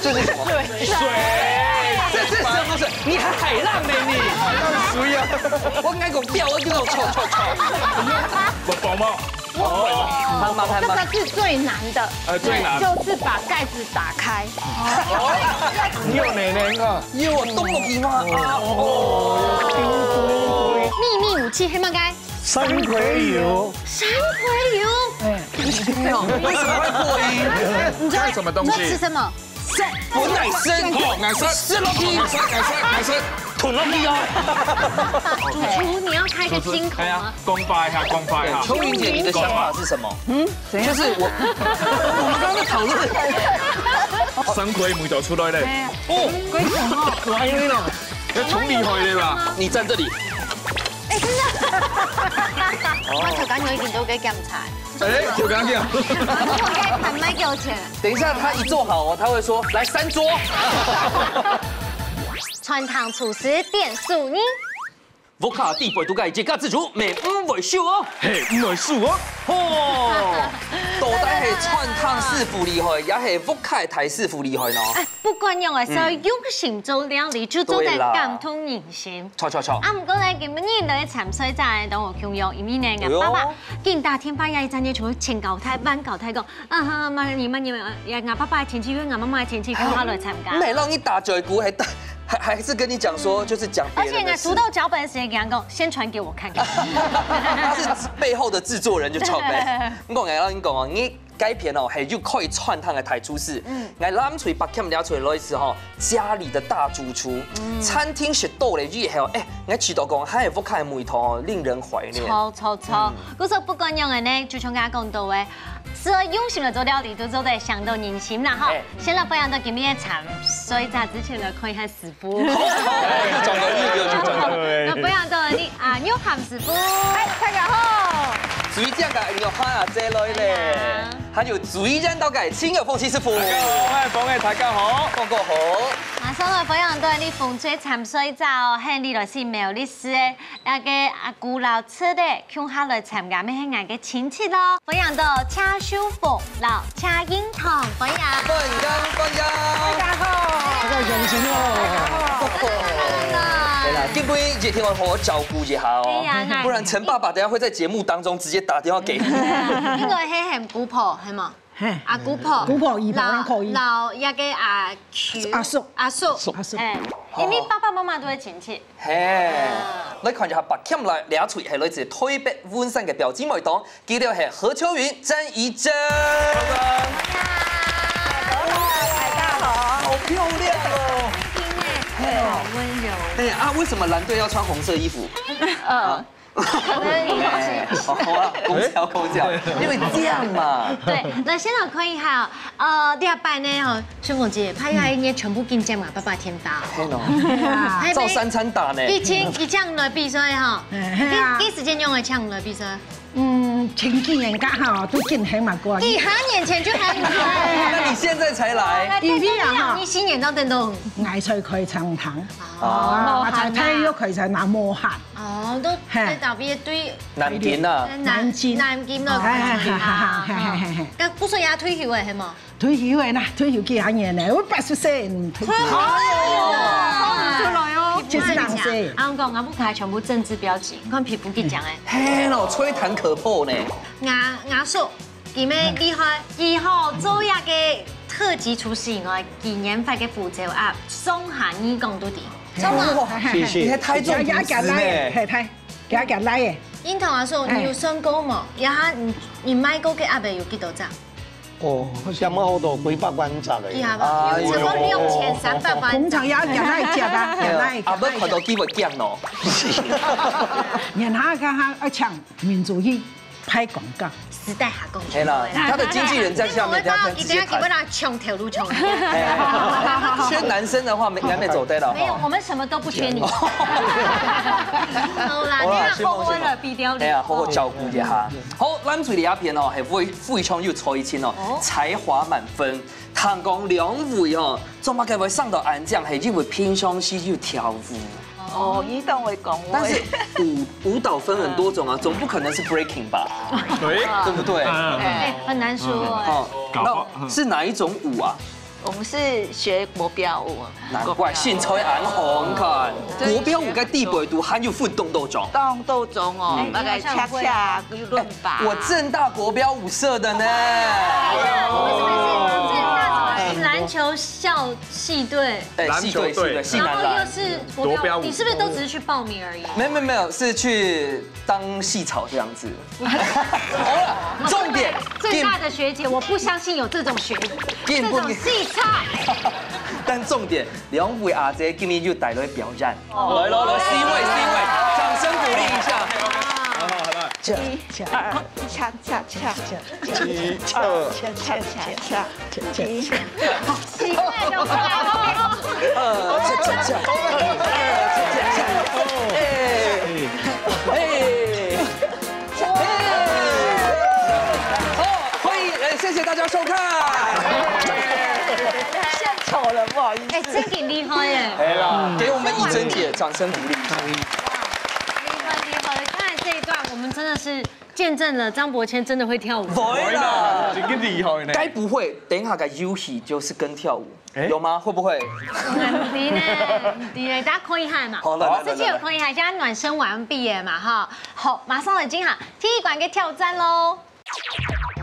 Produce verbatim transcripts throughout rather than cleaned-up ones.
这是什么？水。这是什么水？你还海浪呢你？水啊！我应该给我掉，我给我冲冲冲。我宝宝。哦，慢慢慢慢。这个是最难的，哎，最难。就是把盖子打开。你有奶奶啊？因为我动不起嘛。哦。秘密武器，黑猫该。山葵油。山葵油。哎，为什么会破音？你知道这是什么东西？你说吃什么？ 本来生，哦，颜色，色落去，颜色，颜色，颜色，吞落去啊。主厨，你要开个金口吗？哎呀，公发一下，公发一下。秋云姐，你的想法是什么？嗯，怎样？就是我，我们刚刚在讨论。三葵味道出来嘞。哎呀，哦，为什么？我还以为呢，要冲厉害的啦。你站这里。哎，真的。我头刚有一点都给檢查。哎，就刚刚讲。我该谈麦给我钱。 等一下，他一做好哦，他会说：“来，三桌。”传统厨师点数呢？屋下底背肚个一家之主，乜毋會輸哦。嘿，毋會輸哦。吼，到底係傳統師傅厲害，也係屋下大師傅厲害呢？哎，不管樣个，只要用心做料理，就做得感動人心。對啦。著著著。啊，毋過呢，今日來參賽者呢，同我共樣，因為呢，哎喲。𠊎爸爸緊打電話呀，一陣呢，就千交代萬交代講， 啊哈，媽，你媽，你媽，呀，𠊎爸爸个親戚，因為𠊎媽媽个親戚，叫他來參加。沒讓你打嘴鼓，還打，還還是跟你講說，就是講別人的事。而且呢，讀到腳本時間，講先傳給我看看。他是背後的製作人就傳給。我跟你講哦，你該片哦，還有可以串通个大廚師。嗯，𠊎攬出去，把cam拿出來的時候，家裡的大主廚，餐廳食到了以後，哎，𠊎試到講，還有屋下个味道哦，令人懷念。著著著，故所不管樣个呢，就像剛剛講到个， 所以用心來做料理，都做得想到人心啦哈。哎。先來分享到今日个參賽者之前來看一下師傅。好，好，好，有轉頭，有有有轉頭。來分享到你啊，牛涵師傅。嗨，大家好。水晶个牛涵啊，這來咧。哎呀。還有水晶到个陳友鳳師傅。大家好，嗨，鳳仔，大家好。鳳哥好。馬上來分享到你紅隊參賽者哦，係你來自苗栗市个 該个阿姑摎姪仔共下來參加，乜係𠊎个親戚咯。歡迎到車秀鳳摎車英堂，歡迎。歡迎，歡迎。大家好。大家好，榮幸哦。對啦，今晡日一定要好好照顧一下哦，對呀，那不然陳爸爸等下會在節目當中直接打電話給你。應該係喊姑婆，係無？ 嘿。阿姑婆，姑婆姨婆摎，摎一個阿舅，阿叔，阿叔，阿叔。嘿，因為爸爸媽媽都係親戚。嘿，來看一下，把cam來，倈仔係來自台北文山个表姊妹檔，佢兜係何秋雲、詹怡珍。大家好，好漂亮哦。嘿，好溫柔。哎啊，為什麼藍隊要穿紅色衣服？嗯。 可能你好奇。哦，好啊，講笑講笑，因為這樣嘛。對，來先來看一下哦，呃，這擺呢，吼，秀鳳姐，拍下一年全部緊接嘛，爸爸添打。係喏，照三餐打呢。以前，以前來比賽吼，係啊。幾，幾時間用來請來比賽？嗯，前幾年剛好都緊行嘛過。幾下年前就喊你。那你現在才來？以前啊，你新年到等到。𠊎才開餐廳。哦，啊，在大陸開餐廳無閒。 哦，都，嘿。在哪邊？對南京啊。南，南京。南京咯。嘿嘿嘿嘿嘿嘿嘿。該不是也退休了，係無？退休了啦，退休幾下年了，我八十歲，嗯，退休。哎喲，出來哦。就是當時。啊，我講，𠊎屋下全部政治標記，你看皮膚幾靚欸。嘿咯，吹彈可破呢。𠊎，𠊎叔，佢乜厲害，佢吼做一個特級廚師以外，佢研發个胡椒鴨，上下你講都對。 哇，謝謝。你還太重廚師呢。嘿，太，加加來耶。櫻桃阿叔，你有算過無？然後你，你賣過个鴨仔有幾多隻？哦，想毋好多，幾百萬隻个。幾下吧，哎喲。有超過六千三百萬隻。工廠也加來接啊，加來，阿伯看到機會驚咯。然後剛剛要搶民主意。 拍廣告。時代下講出來啦。係啦，他的經紀人在下面，等下看直接看。一定要給我來搶頭路搶。哎，缺男生的話，沒，應該沒走對了哈。沒有，我們什麼都不缺你。好啦，好啦，你看後尾了，比掉你。哎呀，好好照顧一下。好，藍隊這片哦，係非，非常有才情哦，哦。才華滿分。聽講兩位哦，做麼个會上到恁靚，係因為平常時有跳舞。 哦，你當會講話。但是舞，舞蹈分很多種啊，總不可能是breaking吧？對。對不對？嗯。哎，很難說哎。哦，搞不好，那是哪一種舞啊？我们是学国标舞，难怪身材恁好，你看，对，国标舞个地位都还有分动作种。动作种哦，嗯，那个恰恰、伦巴。我政大国标舞社的呢。哎呀，我们是不是政大什么篮球校系队？哎，系队，系队，系男篮。然后又是国标舞，你是不是都只是去报名而已？没有没有没有，是去当系草这样子。好了，重点，最大的学姐，我不相信有这种学姐，这种戏菜。但重点，两位阿姐今日又带来表演。来来来，C位，C位，掌声鼓励一下。好好好。一、二、恰恰恰，一、二、恰恰恰，一、奇怪，有怪。呃，恰恰恰，哎哎。 好，欢迎，呃，谢谢大家收看。献丑了，不好意思。哎，真挺厉害耶！哎啦，给我们一珍姐掌声鼓励一下。厉害厉害！看来这一段，我们真的是见证了张伯谦真的会跳舞。对啦，真个厉害呢。该不会等一下个游戏就是跟跳舞？ 哎，有吗？会不会？毋知呢，毋知呢，大家看一下嘛。好，来来来来来。直接有看一下，现在暖身完毕了嘛，哈。好，马上来进行第一关个挑战咯。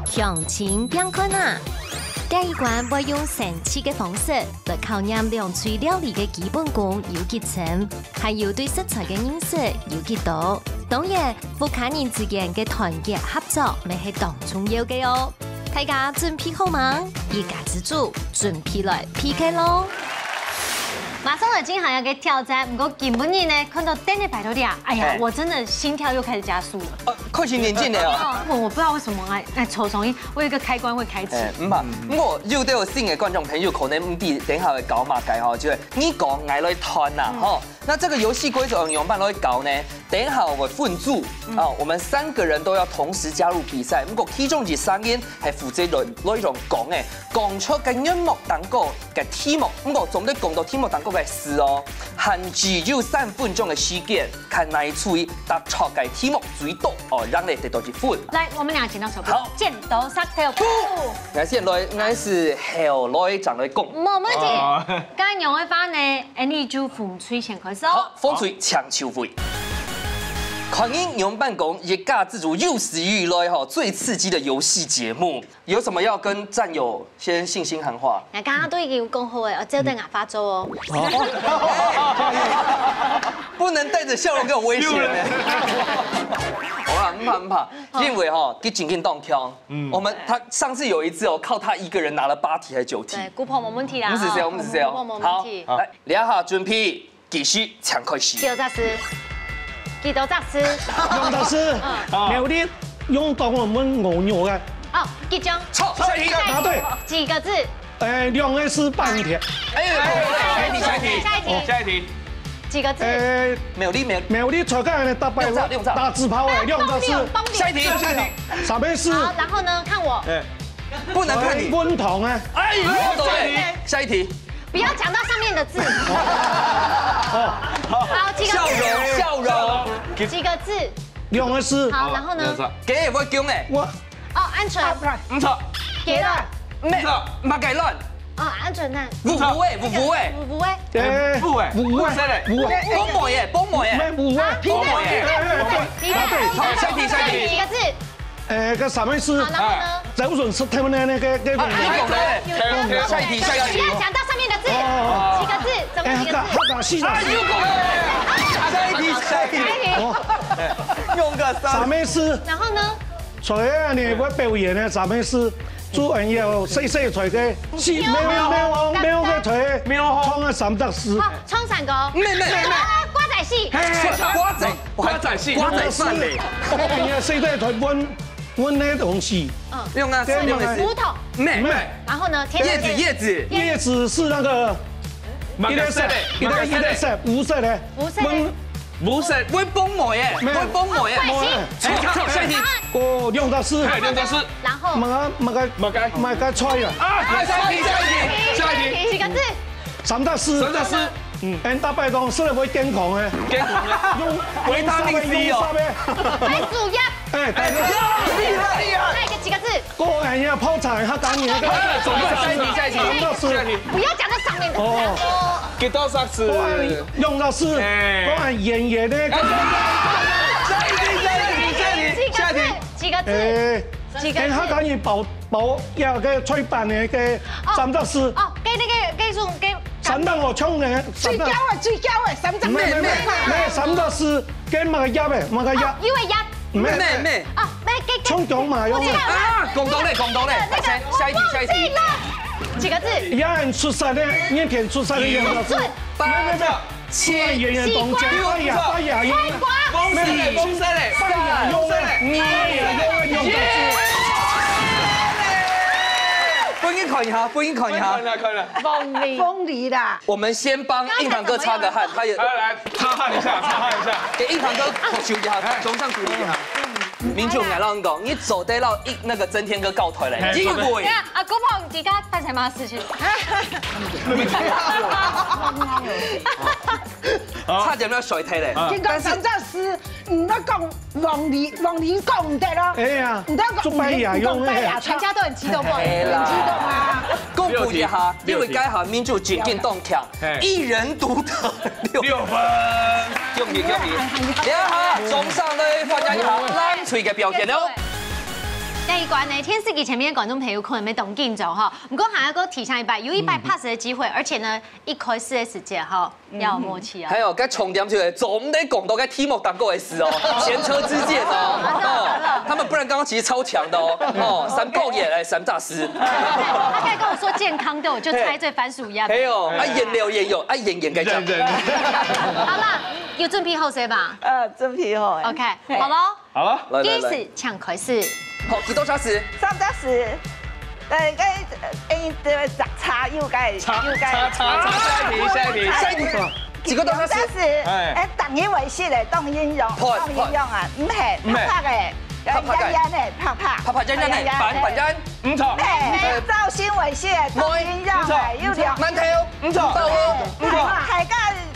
向前边看啊！第一关会用生趣个方式来考验两队料理个基本功有几深，还有对食材个认识有几多。当然，屋下人之间个团结合作，也系当重要个哦。 大家準備好嗎？一家之煮，準備來PK咯！馬上來進行一个挑戰，毋過今晡日呢，看到等个排到這，哎呀，哎。我真的心跳又開始加速了。呃，開始認真了哦。哦，我不知道為什麼哎，哎，抽中，因為我有一個開關會開啟。哎，毋怕，毋過有兜新个觀眾朋友可能毋知等下會搞麼个吼，就係你講，𠊎來斷啦，吼。 那這個遊戲規則仰般來搞呢？等一下我分組啊，我們三個人都要同時加入比賽。毋過其中一儕人係負責內內容講个，講出个音樂當中个題目，毋過總得講到題目當中个詞哦，限時有三分鐘个時間，看哪一隊答出个題目最多哦，讓你得到一分。來，我們倆剪刀石頭布，好。剪刀石頭布。 𠊎先來，𠊎係後來正來講。無問題。哦。該樣个話呢，恁樣就紅隊先開始哦。好，紅隊請就位。看你仰般講，一家之煮有史以來吼，最刺激的遊戲節目，有什麼要跟戰友先信心喊話？𠊎剛剛都已經有講好了，我照等𠊎話做哦。不能帶著笑容給我威脅呢。好啦，毋怕毋怕，因為吼，佢正經當強。 嗯。我們，他上次有一次哦，靠他一個人拿了八題還是九題。對，姑婆無問題啦。毋使笑，毋使笑。姑婆無問題。好，來，這下準備，計時請開始。幾多隻字？幾多隻字？兩隻字。嗯。苗栗用講我們牛肉个。哦，幾種？錯，下一題。答對。幾個字？哎，兩個字半天。哎，下一題，下一題。下一題。下一題。幾個字？哎，苗栗，苗栗。苗栗出个呢，大白菜，兩隻，兩隻。打紙炮哎，兩隻字。下一題，下一題。 啥意思？好，然後呢？看我。哎，不能看你。溫糖啊。哎，對，下一題。不要講到上面的字。好，幾個字？笑容，笑容。幾個字？兩個字。好，然後呢？兩個字。給我講哎。我。哦，鵪鶉。毋錯。雞卵。毋錯。麼个卵？哦，鵪鶉蛋。烏烏哎，烏烏哎。烏烏哎。哎，烏烏哎。烏烏哎。烏烏哎。烏烏哎。烏烏哎。烏烏哎。烏烏哎。烏烏哎。好，下一題，下一題。幾個字？ 哎，該啥意思？好，然後呢？走準是他們的那個，那個。啊，你講的。下一題，下一題。不要講到上面的字。哦。幾個字？怎麼幾個字？哎，哈達，哈達，西達，啊，又講了。下一題，下一題。下一題。哦。用個三。啥意思？然後呢？所以啊，你會表演的啥意思？主人要細細腿个，是沒有，沒有，沒有个腿，沒有。創个三隻字。哦，創三個。沒，沒，沒，沒。啊，瓜仔戲。嘿，嘿，瓜仔，瓜仔戲，瓜仔戲。你要細細腿分 分个東西。嗯。用啊，對嘛。用的是。葡萄。咩。咩。然後呢？甜甜。葉子，葉子。葉子是那個，麼个色的？一個色，一個色，五色的。五色的。分。五色，會分梅耶，咩。會分梅耶。哦，怪奇。哎，好，下一題。哦，兩隻字。哎，兩隻字。然後。麼个，麼个，麼个。麼个菜啊。啊，下一題，下一題，下一題。幾個字？三隻字。三隻字。嗯。俺大伯講，食了會健康的。健康的。用維他命C哦。用啥的？番薯葉。哎，大家厲害厲害！下一个几个字？果然要泡茶，他讲你那个，哎，怎么办？下一题，下一题，三个字。下一题。不要讲这上面的字啊。哦，幾多隻字？果然用的是，哎。果然圆圆的。哎，下一题，下一题，下一题，下一题。几个字？几个字？哎，几个字？哎，他讲你包包那个炊粄的那个哦，三个字。哦，给那个给送给三个我冲的，三个。最高的，最高的，三个字。没没没，三个字，给那个鸭呗，那个鸭。哦，因为鸭。没没没。哦，没给给。冲强嘛，用。我知道了。啊，讲到嘞，讲到嘞，那个下一题，下一题。我忘记了。几个字？鸭很出色的，面片出色的，用的是。准。没没没。切。圆圆东西，西瓜。哎呀，哎呀，用。菜瓜。没没没，三。哎呀，用的，哎呀，用的，用的。耶！分你看一下，分你看一下。看了看了。凤梨。凤梨啦。我们先帮印堂哥擦个汗，他也来来，擦汗一下，擦汗一下。给印堂哥鼓励一下，哎。掌声鼓励一下。明珠，我跟你讲，你做得到一那个曾天哥告退嘞，哎，因为对啊，阿公婆，你家大姐妈事情。差点要衰退嘞。啊。但是三只字，你要讲凤梨，凤梨讲毋得咯。哎呀，你要讲，做白牙用的。你讲白牙，全家都很激动，不好意思。哎啦。很激动啊。公布一下，因为刚好明珠真紧动跳，嘿。一人独得六。六分。恭喜恭喜！你好，掌声来欢迎一下冷水的表现哦。这一关呢，电视机前面的观众朋友可能没懂紧张哈，不过还要给我提醒一下，有一百 pass 的机会，而且呢，一开始的时间哈，要有默契啊。还有，该重点就是，总得讲到该题目当中的事哦，前车之鉴哦，哦，他们不然刚刚其实超强的哦，哦，三个眼来三大师。再跟我说健康的，我就猜这番薯一样。还有，啊，演了也有，啊，演演该讲。认真。好啦，有准备好势吧？呃，准备好了。OK，嘿。好了。好了，来来来。计时请开始。好，几多小时？三个字。呃，该，呃，呃，这个茶，茶又该，茶，又该。茶，茶，茶，下一题，下一题。下一题。几个多小时？三个字。哎。哎，等于为是的，当英雄，拍，当英雄啊，拍。唔系，唔系。拍拍的，拍拍的。圆圆的，拍拍。拍拍圆圆的，圆圆的。板板圆。唔错。哎，呃，造型为是的，当英雄的，有两。馒头。唔错。包哦。唔错。大家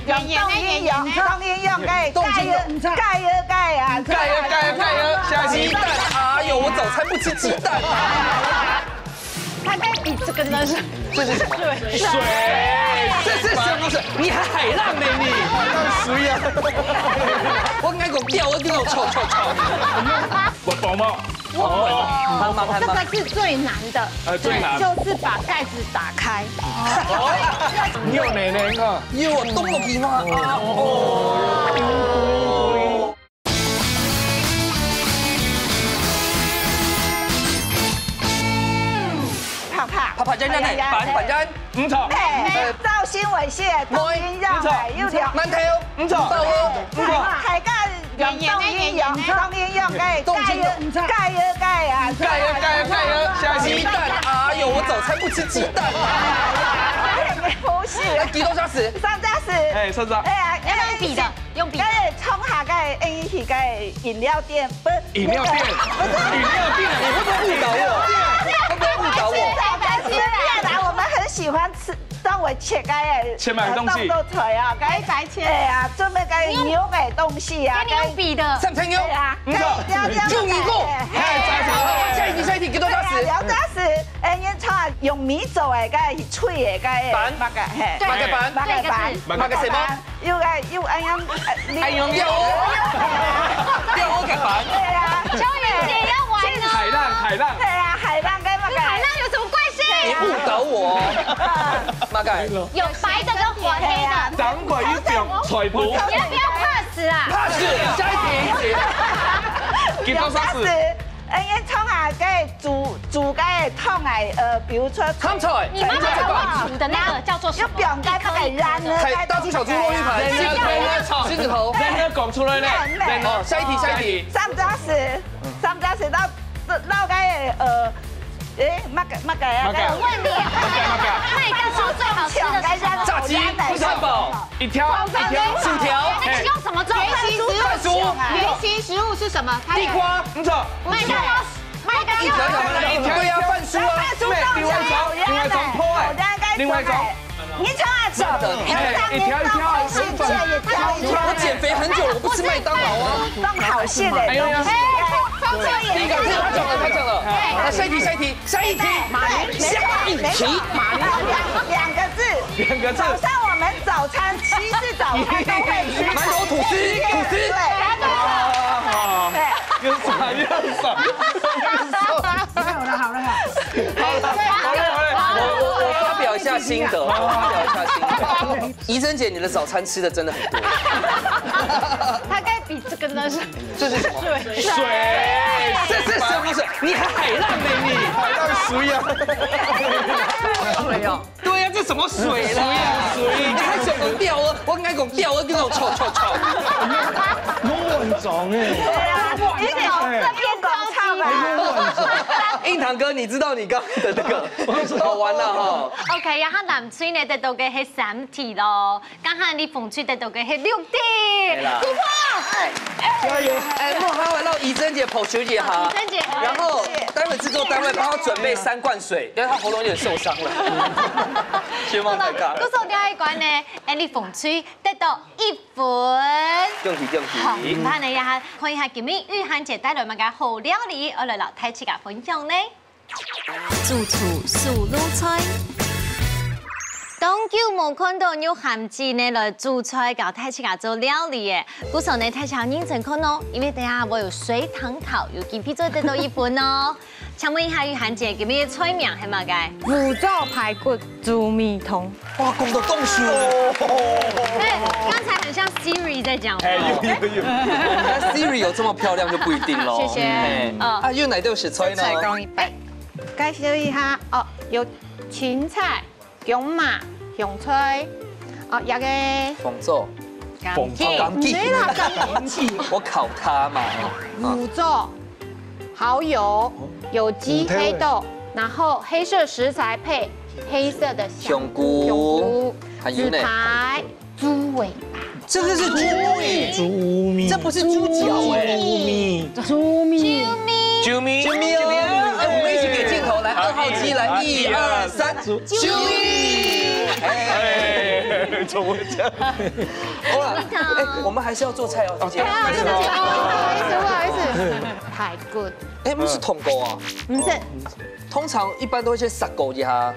用当英雄，当英雄个，当英雄。加油，加油，加油啊！加油，加油，加油！下一题。鸡蛋，哎呦，我早餐不吃鸡蛋啊。他该比这个呢是，这是什么？水。水。这是什么水？你还海浪呢你？水啊！我应该给我掉，我给我臭臭臭。我宝宝。 哇，很忙很忙。这个是最难的，呃，最难。就是把盖子打开。哦，你有奶奶啊？因为我动了皮吗？啊，哦。啪啪。啪啪，这样呢，哎呀呀，板板这样。 唔错。嘿，造型为是的，当英雄的，有两。馒头。唔错。包哦。唔错。大家用当英雄，当英雄个，加油，加油，加油啊！加油，加油，加油！下一题。鸡蛋，哎呦，我早餐不吃鸡蛋啊！不是。哎，几多小时？三个字。哎，三个字。哎呀，要用比的，用比的。哎，冲下个，哎，去个饮料店，不，饮料店。不是。饮料店，你会不会误导我？会不会误导我？来，我们很喜欢吃 当我切个，切买个东西。呃，当做菜啊，该白切。哎呀，准备个牛个东西啊，你用比的。三层牛。对啊，唔错。该这样，这样，用米粉。哎，哎，下一题，下一题，几多小时？哎呀，两个小时，哎，你看用米做个，个脆个，个板。那个，嘿。对。那个板。那个板。这个是。那个什么？有个，有，哎呀，呃，你哎呦，掉哦。掉哦，个板。对啊。秋雨姐要玩了。海浪，海浪。对啊，海浪跟那个。跟海浪有什么关系？你误导我哦。 马盖。有白的跟黄黑的。当然有放菜谱。你要不要 pass 啊？pass，下一题。给多少次？哎，因为通常在煮，煮个汤来，呃，比如说汤菜。你妈妈教我煮的那个叫做什么？用表盖那个卵呢，哎，大猪小猪落玉盘，狮子头，狮子头。人家讲出来嘞。人呢？哦，下一题，下一题。上桌时，上桌时到，到个，呃， 哎，那个，那个啊，那个。我问你，那个，那个。那你刚说最好吃的是什么？炸鸡、汉堡。一条，一条。薯条。那个用什么做？原型食物。番薯。原型食物是什么？地瓜。唔错。麦当劳。麦当劳。一条一条，对啊，番薯啊。番薯。另外一种，另外一种，另外一种。你怎么做？哎，一条一条，一条一条。我减肥很久了，我不吃麦当劳啊。放好些嘞。哎呦呀。哎，放错眼。第一个是他讲了，他讲了。来，下一题，下一题，下一题，下一题。马铃，马铃。两，两个字。两个字。早上我们早餐，西式早餐都会吃。馒头、吐司，吐司。对。啊，对。越算越少，越算。好了，好了，好了。好了，好了，好了，我，我，我发表一下心得，我发表一下心得。怡珍姐，你的早餐吃的真的很多。他该比这个呢是这是什么？水。水。这是什么水？你还海浪呢你？海浪水啊。水哦。对呀，这什么水啦？水啊，水。你还想讲钓鱼？我应该讲钓鱼，跟我吵吵吵。侬很重哎。对啊，你讲这边讲唱啊。印堂哥，你知道你刚刚的那个好玩了哈。OK，然后南吹呢得到个是三题咯。 刚刚你凤吹得到个是六题，对啦。突破！加油！哎，莫好，让怡珍姐跑球姐哈。怡珍姐，然后待会制作单位帮她准备三罐水，因为她喉咙有点受伤了。希望大家。故所第一关呢，哎，你凤吹得到一分。恭喜恭喜！好，你看呢呀，看一下今日玉涵姐带来么个好料理，我来老太自家分享呢。 主厨手路菜。當久無看到玉涵姐呢來煮菜，教大自家做料理耶。故所呢，大家認真看哦，因為等下會有隨堂考，有機會做得到一分哦。請問一下玉涵姐，今日个菜名係麼个？五爪排骨豬米湯。哇，講到當熟哦。哎，剛才很像 Siri 在講話。哎，有有有。那 Siri 有這麼漂亮就不一定咯。謝謝。哎，嗯。啊，有哪道食材呢？菜講一半。 介紹一下哦，有芹菜、薑嫲、香菜，哦，這个紅棗、茼蒿。茼蒿。柑桔。毋係啦，柑桔。我考他嘛。哦。五爪、蠔油、有機黑豆，然後黑色食材配黑色的香菇、香菇。香菇。還有呢？紫菜、 豬尾巴。这个是猪尾，猪尾，这不是猪脚哎。猪尾，猪尾，猪尾，哎，我们一起给镜头来，二号机来，一二三，猪尾。哎，怎么会这样？好了，哎，我们还是要做菜哦，姐姐。不好意思，不好意思，不好意思。排骨。哎，不是铜锅啊？不是。通常一般都会先杀锅一下。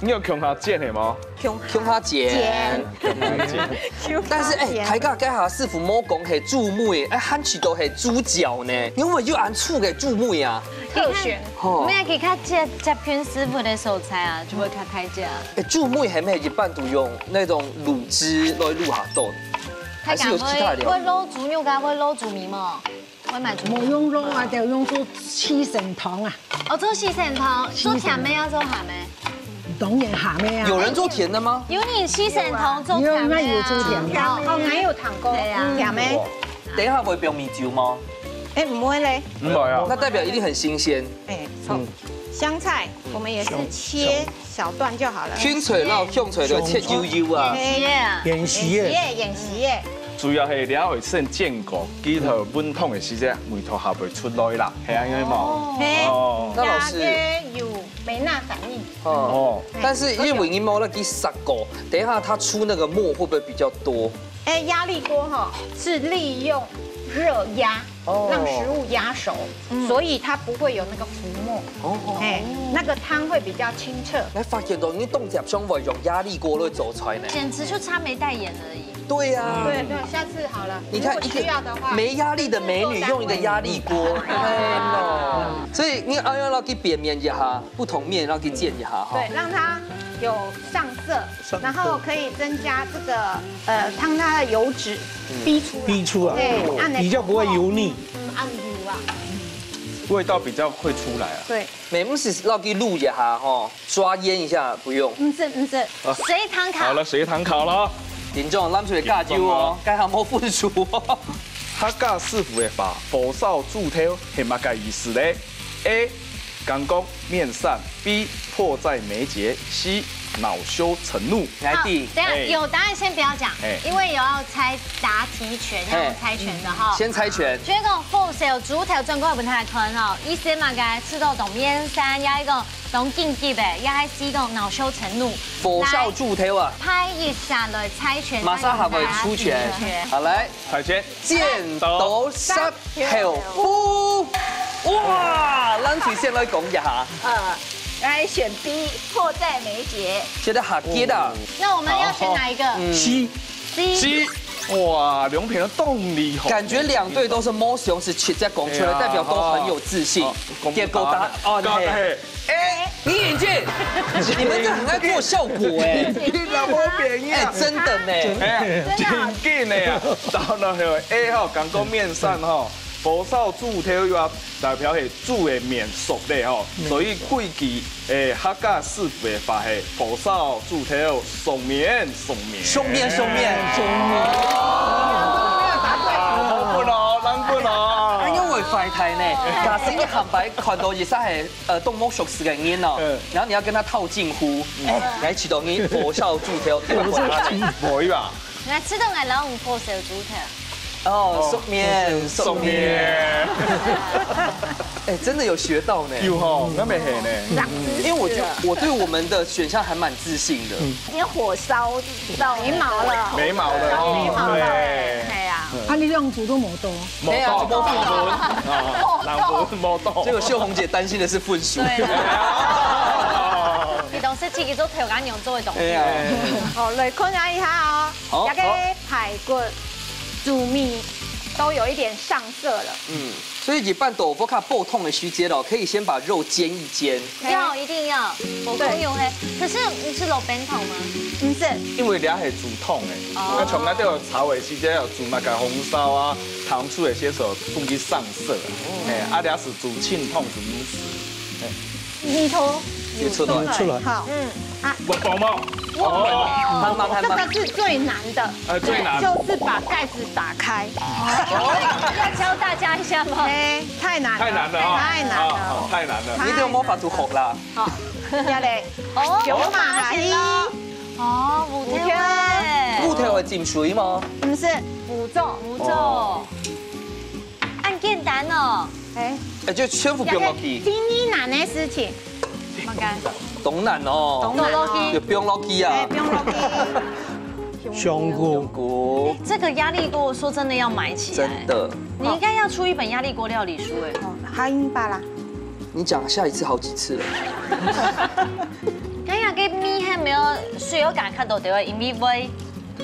你有共下煎的嗎？共下煎。共下煎。共下煎。但是，哎，大家該下師傅無講係豬尾，哎，還試著係豬腳呢。因為有恁粗个豬尾啊。特選。吼。沒有，可以看接，接近師傅的手菜啊，就會較大隻啊。哎，豬尾係毋係一般都用那種滷汁來滷下肚？還是有其他的料理？會滷豬肉啊，會滷豬尾嗎？ 會買豬肉。無用滷啊，就用做四神湯啊。哦，做四神湯，做甜个啊，做鹹个？當然鹹个啊。有人做甜的嗎？有人四神湯做甜个啊。有，那有做甜的。哦，還有糖糕，對啊。甜个。哇，等一下會放米酒嗎？哎，毋會咧。毋會啊。那代表一定很新鮮。哎，好。嗯。香菜，我們也是切小段就好了。芹菜摎香菜都切幼幼啊。哎，是啊。芫荽个。芫荽个，芫荽个。 主要係了愛先煎過，佢頭滾燙个時節，味道下會出來啦，係恁樣無？哦。係。哦。那老師，壓个有梅納反應。哦。哦。但是因為你沒有那個殺過，等一下它出那個沫會不會比較多？哎，壓力鍋哈，是利用熱壓，哦。讓食物壓熟，嗯。所以它不會有那個浮沫。哦。哎，那個湯會比較清澈。來發現到，你當接上會用壓力鍋來做菜呢。簡直就差沒帶鹽而已。 對呀。對，對，下次好了，你看，如果需要的話，一個沒壓力的美女用一個壓力鍋，哎喲。所以你愛用落去變面一下，不同面落去煎一下哈。對，讓它有上色，上色。然後可以增加這個，呃，讓它的油脂逼出來。逼出來，對，恁樣比較不會油膩。嗯，恁油啊。味道比較會出來啊。對。 毋係落去滷一下吼，抓醃一下，不用。毋係，毋係，啊。水燙烤。好了，水燙烤了。聽眾，咱出來加油哦，該下無分數哦。客家師傅个話，火燒豬頭係麼个意思呢？A，感覺面善；B，迫在眉睫；C，惱羞成怒。來，好，第一。等一下，哎。有答案先不要講，哎。因為有要猜答題權，要猜拳的哈。哎。先猜拳。所以講，火燒豬頭轉過來分大家看哦，意思嘛，該吃到當面善，也一個 當緊急个，也係試著惱羞成怒。火燒豬頭啊。來，派一下來猜拳，馬上還會出拳。猜拳。好，來，猜拳。剪刀石頭布。哇，咱最先來講一下，呃，來選 B，迫在眉睫。覺得好激啊。那我們要選哪一個？嗯，C。C。哇，兩片都當厲害。感覺兩隊都是摸胸是直接講出來，哎呀，代表都很有自信。好，結果答案，哦，嘿。哎，李穎俊，你們這很愛做效果哎。你老婆便宜啊。哎，真的呢。哎，真的啊。真緊的啊。然後呢，A吼，感覺面上吼，火燒豬頭又要代表係 豬个面熟咧吼，所以規句誒客家師傅个話係火燒豬頭，熟面熟面。熟面熟面。哦，難分哦，難分哦。哎喲，會壞態呢。假使你下擺看到一儕係呃當無熟識个人哦，嗯。然後你要跟他套近乎，哎，來試著你火燒豬頭，你會回答呢？不會吧？來試著𠊎摎你火燒豬頭。 哦，熟面，熟面。哎，真的有學到呢。有吼，那沒黑呢。因為我覺得我對我們的選項還蠻自信的。你火燒到眉毛了，眉毛了，眉毛了，對。哎呀，啊，你兩組都無到。無到，哎呀，無到。啊，兩組無到。結果秀紅姐擔心的是分數。對啊。你都係自己做頭家娘做个東西。哎呀。好，來看一下哦。好，這個好。排骨 豬面都有一點上色了。嗯，所以一般豆腐較爆燙的時節哦，可以先把肉煎一煎。要，一定要，我共用嘿。可是你是老本土嗎？毋係。因為這係煮湯的，哦。那從來都有炒的時節有煮那個紅燒啊、糖醋的些時候，容易上色啊。哎，啊，這是煮清湯煮意思。哎。 你頭有出來。有出來。好，嗯，啊，我寶宝。哇，哦，這個是最難的，哎，最難。就是把蓋子打開。要教大家一下嗎？哎，太難了，太難了哦。太難了。好，好，太難了。你都無法度學啦。好，這裡，哦，有馬來。哦，五條哎。五條會浸水嗎？毋係，五種。五種。哦。恁簡單哦。哎。哎，就全部放落去。這個真難的事情。 當難哦。當難哦。就放落去啊。哎，放落去。香菇。香菇。這個壓力鍋說真的要買起來。真的。你應該要出一本壓力鍋料理書哎。哦，還有吧啦。你講下一次好幾次了。哎呀，該米還沒有水，有感覺到對吧？因為會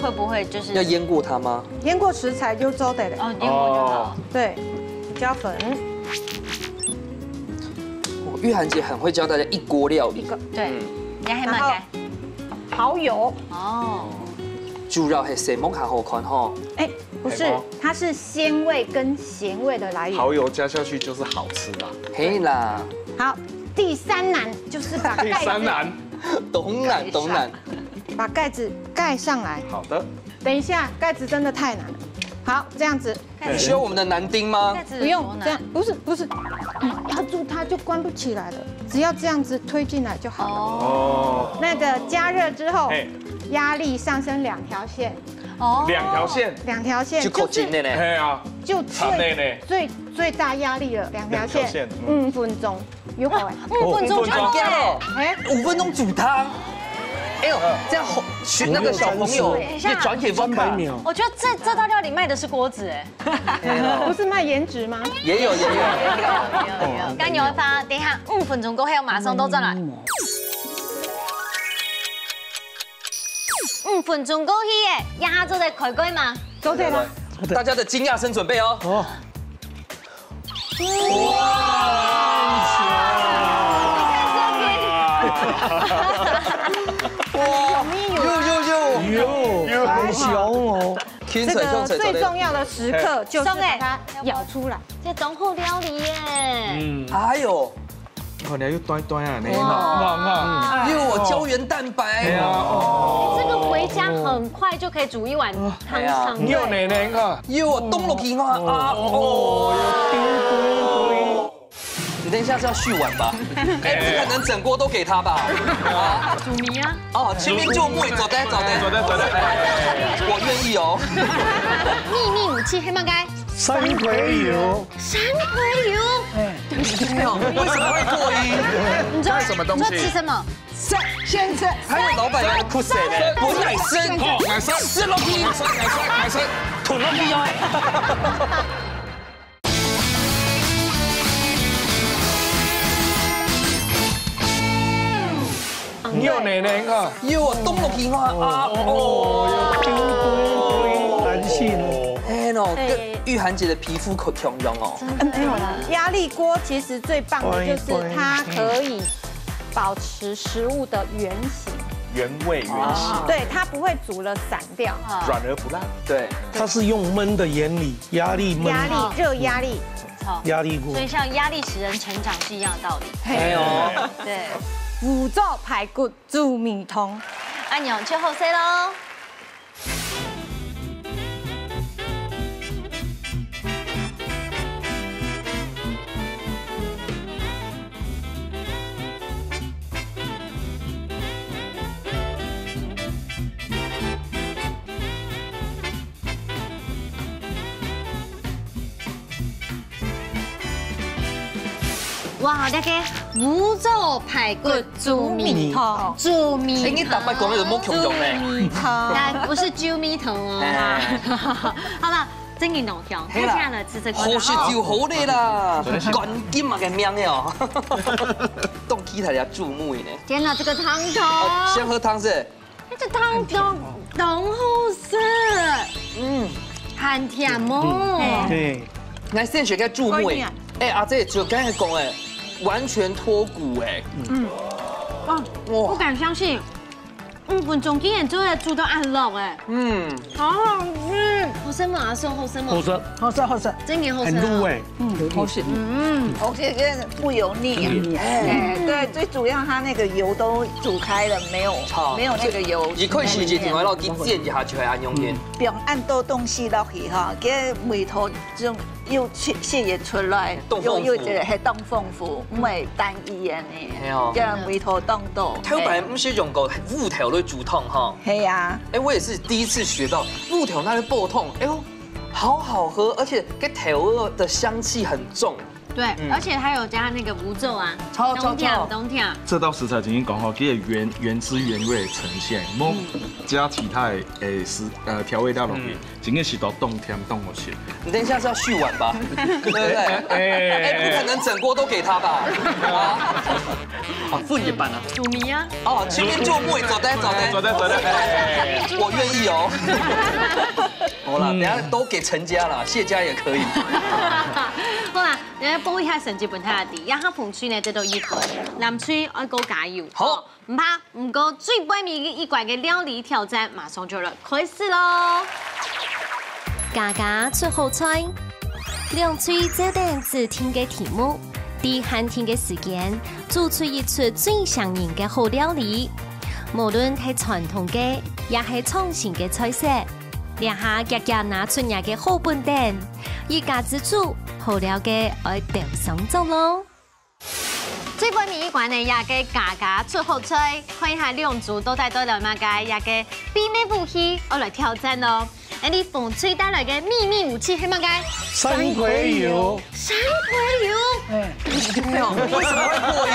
會不會就是要醃過它嗎？醃過食材就做得了。哦，醃過就好。哦。對，胡椒粉。哦，玉涵姐很會教大家一鍋料理。一個，對，嗯。你還蠻該。然後蠔油。哦。主要係色目較好看吼。哎，不是，係嗎？它是鮮味跟鹹味的來源。蠔油加下去就是好吃啦。嘿啦。好，第三難就是把蓋子第三難。當難，當難。 把蓋子蓋上來。好的。等一下，蓋子真的太難了。好，這樣子。需要我們的男丁嗎？蓋子有多難？不用，這樣，不是，不是，嗯，壓住它就關不起來了，只要這樣子推進來就好了。哦。那個加熱之後，嘿。壓力上升兩條線。哦。兩條線。兩條線，就扣緊的呢。就是，嘿啊，就最，慘的呢。最，最大壓力了，兩條線，兩條線，嗯。五分鐘。 有好哎。五分鐘就好哎。哎，五分鐘煮湯。哎呦，這樣好，學那個小朋友，等一下。越轉越不可。三百秒。我覺得這，這道料理賣的是鍋子哎。哎呦。不是賣顏值嗎？也有，也有。有，有，有。加油吧，等一下五分鐘過後馬上就轉來。五分鐘過去耶，這下做得開蓋嗎？做得啦。大家的驚訝聲準備哦。哦。 哇！有，有，有。有，有，有。很香哦。這個最重要的時刻就是把它舀出來。這當好料理耶。嗯。哎呦。你看，你又端端啊，你看。哇。哇，哇。又有膠原蛋白。哎呀，哦。這個回家很快就可以煮一碗湯上。哎呀。你有奶奶，你看。 喲，凍落去啊！啊，哦，有。你等一下是要續碗吧？哎，不可能整鍋都給他吧？啊，煮米啊。哦，前面就木，走的，走的，走的，走的。我願意哦。秘密武器，黑漫该。山葵油。山葵油。哎，沒有，為什麼會破音？你知道，什麼東西？你知道吃什么？ 先吃。還有老闆娘的酷死呢，我乃生，哦，乃生，吃落去，乃生，乃生，乃生，吞落去哦。你有奶奶啊？有啊，冻落去啊，啊，哦，有冰冰冰，弹性哦。哎喲，跟玉涵姐的皮肤可共樣哦。没有啦，压力锅其实最棒的就是它可以保持食物的原形，原味原形，对，它不会煮了散掉。软而不烂。对，它是用焖的原理，压力焖，压力热压力，压力锅所。以像压力使人成长是一样的道理。哎呦，对，五座排骨煮米汤。按鈕就好势喽。哇，這个五座排骨煮米湯，煮米湯。哎，你打敗講的有無共樣呢？煮米湯。但不是煮米湯哦。哎好了，真的弄掉，嘿啦接下來吃這个。好食就好咧啦，趕緊嘛个命的哦。凍起來要注目呢。天哪，這個湯頭，哦，先喝湯是？這湯頭當好食，嗯，很甜哦。对，來先學个注目哎。哎，阿姐就剛才講哎，完全脫骨哎。嗯，哇，哇不敢相信，五分鐘竟然做得煮到恁老哎，嗯，好好吃。好食無？阿叔，好食無？好吃，好食好食，真的好食。很入味。嗯，好食。嗯，而且真的不油腻啊。哎，对，最主要它那个油都煮开了，没有好没有那个油。一開始就另外落去煎一下就會恁樣嘅。放恁多東西落去哈，个味道就又切切也出來，當豐富又又覺得還當豐富，毋會單一个呢。係哦這樣味道當多。頭擺毋識用過芋頭來煮湯哈。係啊，哎，我也是第一次學到芋頭拿來煲湯，哎呦，好好喝，而且該豆仔的香氣很重。對，而且還有加那個烏醋啊，超超冬天超冬天，這道食材已經講好，佢係原原汁原味呈現，無加其他的誒食呃調味料落去，真正係到當甜當好食。你等一下是要續碗吧？對不對？哎，不可能整鍋都給他吧？啊，啊，分一半啊。煮米啊，哦，前面做木做得做得做得做得。我願意哦。好啦，等下都給陳家啦，謝家也可以。好啦，來報一下成績分大家知，這下紅隊呢得到一分，藍隊愛過加油。好，毋怕，毋過最尾一關个料理挑戰馬上就來開始咯。家家出好菜，兩隊照等指定个題目，在限定个時間，做出一出最像人个好料理。無論係傳統个，也係創新个菜色，這下遽遽拿出若个好本等，一家之煮，好料个愛鬥上桌咯。最尾一關呢，這个家家出好菜，看一下兩組到底帶來麼个，這个秘密武器，愛來挑戰哦。哎，你紅隊帶來个秘密武器係麼个？山葵油，山葵油。為什麼會破音？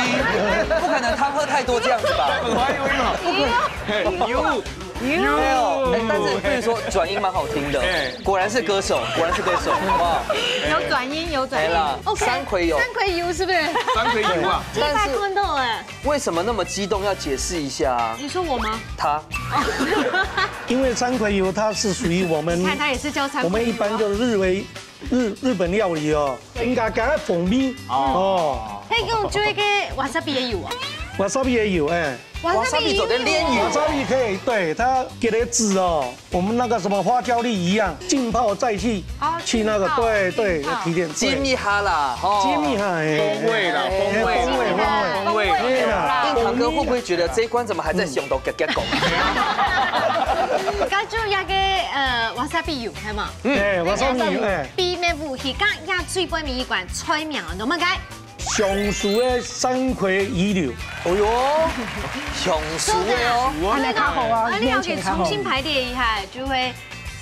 不可能湯喝太多這樣子吧？有沒有，哎，但是跟你說轉音蠻好聽的，果然是歌手，果然是歌手，好不好？有轉音，有轉音。來啦， OK，山葵油，山葵油是不是？山葵油啊，第一次看到哎，為什麼那麼激動？要解釋一下啊。你說我嗎？他因為山葵油它是屬於我們你看它也是叫山葵油啊。我們一般就是日為日日本料理哦，應該加蜂蜜哦可以用這個wasabi的油啊。 ，wasabi 也有哎，wasabi 做得煉油。 ，wasabi 可以，對，它給它籽哦，我們那個什麼花椒粒一樣，浸泡再去哦去那個，浸泡對對，浸泡提煉，煎一下啦，吼。煎一下哎，風味啦，風味，風味風味，風味。哎啦，印堂哥會不會覺得這一關怎麼還在想到嘎嘎講？該就那個呃wasabi油，係嘛？哎，wasabi 哎，秘密武器，剛剛最尾一關菜名啊，怎麼改？上手的山葵油油，哦喲，上手的哦。安尼較好啊，啊，你要面前較好。重新排列一下，就會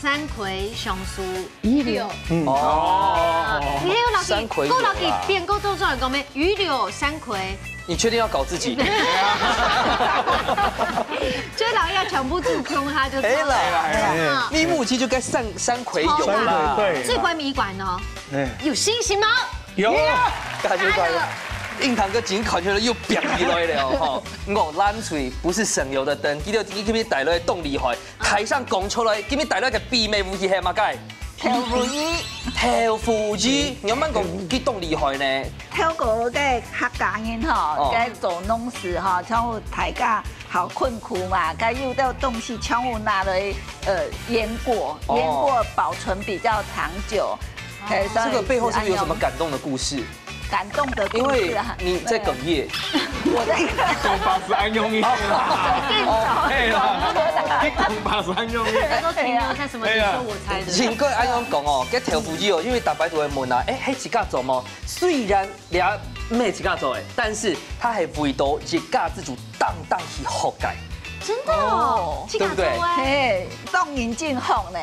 山葵上手油。嗯，哦，你還有老弟，山葵油啊夠老弟變夠多種人講咩？魚柳、山葵，你確定要搞自己？就老弟要全部注空它就哎啦，了。哎，秘密武器就該山山葵油山啦。葵，對，最尾一關哦，哎，有信心嗎？有，加油加油！印堂哥今看起來又變起來了吼。我爛嘴不是省油的燈，佢就今日帶來當厲害，台上講出來，今日帶來个秘密武器係麼个？豆腐乳。豆腐乳，你慢慢講，佢當厲害呢。透過个客家人吼，哦。个做農事吼，像大家好困苦嘛，該有的東西全部拿來，呃，醃過，哦。醃過保存比較長久。哦。嘿，所以這個背後是不是有什麼感動的故事？ 感動的故事啊。因為你在哽咽。我在講法是恁樣个。哦，嘿啦，你講法是恁樣个。他說停留在什麼時候我猜的？應該恁樣講哦，該豆腐乳哦，因為大家都會問啊，欸，係自家做無？雖然這毋係自家做个，但是佢係為著一家之主單單去學个。 真的哦，哦，自家做个。對不對？嘿，當然真好呢。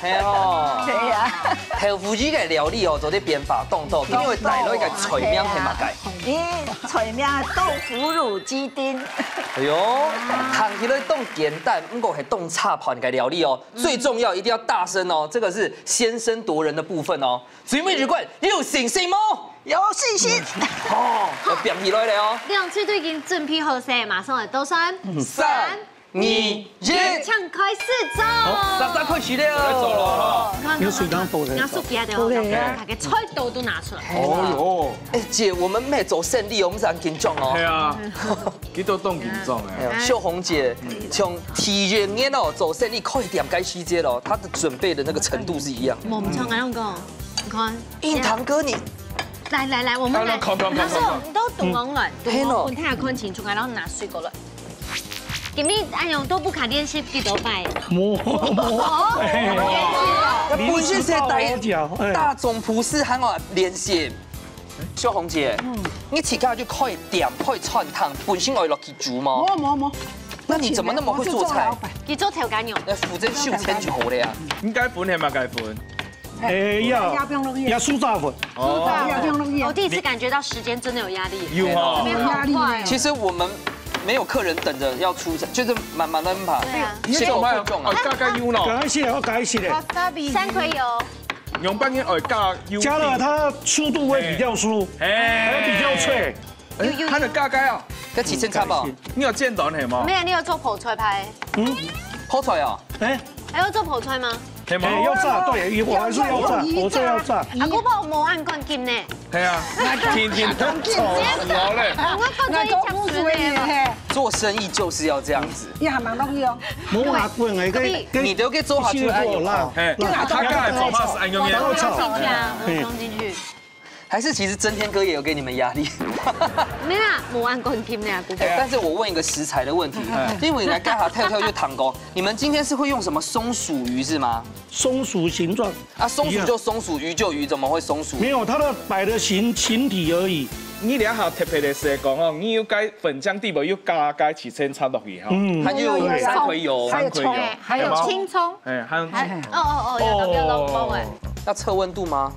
係哦。對啊。豆腐乳个料理哦，做得變化當多，今日會帶來一個菜名係麼个？咦，菜名豆腐乳雞丁。哎喲，聽起來當簡單，毋過係當下飯个料理哦。最重要一定要大聲哦，這個是先聲奪人的部分哦。最尾一關，你有信心無？有信心。哦，要變起來了哦。兩隊都已經準備好勢，馬上來倒算。三、二、一，請開始做。好，煞煞開始了。來做了哈。你看，有水當多的。拿手機啊，對哦，OK。大家菜刀都拿出來。哦喲。哎，姐，我們乜做生理哦，毋使恁緊張哦。係啊，佢都當緊張哎。哎喲，秀紅姐，從第一年哦，做生理開店該時節咯，她的準備的那個程度是一樣。無毋錯，恁樣講，你看。印堂哥，你來來來，我們來，啊，來，看，看，看，拿手，看，看。你都動工了，動工，嘿咯。分大家看清楚，然後拿水果了。 今日恁樣都毋敢練習幾多擺？無，無。哦，本身係大，哎。大總舖師還愛練習。秀紅姐，你自家就開店、開餐廳，本身愛落去煮嗎？無，無，無。那你怎麼那麼會做菜？我是做老闆。佢做頭家娘。那負責收錢就好了呀。應該分係嘛，該分。 哎，要，要不用弄，要酥炸粉。哦。酥炸粉，不用弄。我第一次感覺到時間真的有壓力。有哦。這邊好快哦。其實我們沒有客人等著要出場，就是慢慢地把，對啊。你做麼个？哦，加加油咯。加一些，我加一些。三葵油。用半天，哦，加油。加了它速度會比較酥，哎。還比較脆。 哎，有，有，還有加雞啊？該起身差不多。你有煎蛋係嗎？沒有，你有做泡菜派？嗯，泡菜啊？哎，還要做泡菜嗎？係嗎？哎，要炸，對，我還是要炸，有，有，有，泡菜要炸。阿姑婆無恁趕緊呢。係啊，天天都吵死了嘞。我趕緊講出來嘛。做生意就是要這樣子。你還蠻容易哦。無啊，滾哎，該，該你都給做好就哎呦。哎，他剛才做法是恁樣的。我放進去啊，我放進去。 還是其實真天哥也有給你們壓力？沒有啊，無恁趕緊的啊，姑姑。哎，但是我問一個食材的問題，嗯。因為你來蓋好跳跳就談過，你們今天是會用什麼松鼠魚是嗎？松鼠形狀。啊，松鼠就松鼠，魚就魚，怎麼會松鼠？沒有，它的擺的形，形體而已。你這下特別的是講哦，你有該粉漿底部有加該起千層落去哈。嗯，還有，對。三葵油。還有蔥，還有蔥。哎，還有，還有，哦，哦，哦，有，有，有，有，哎。要測溫度嗎？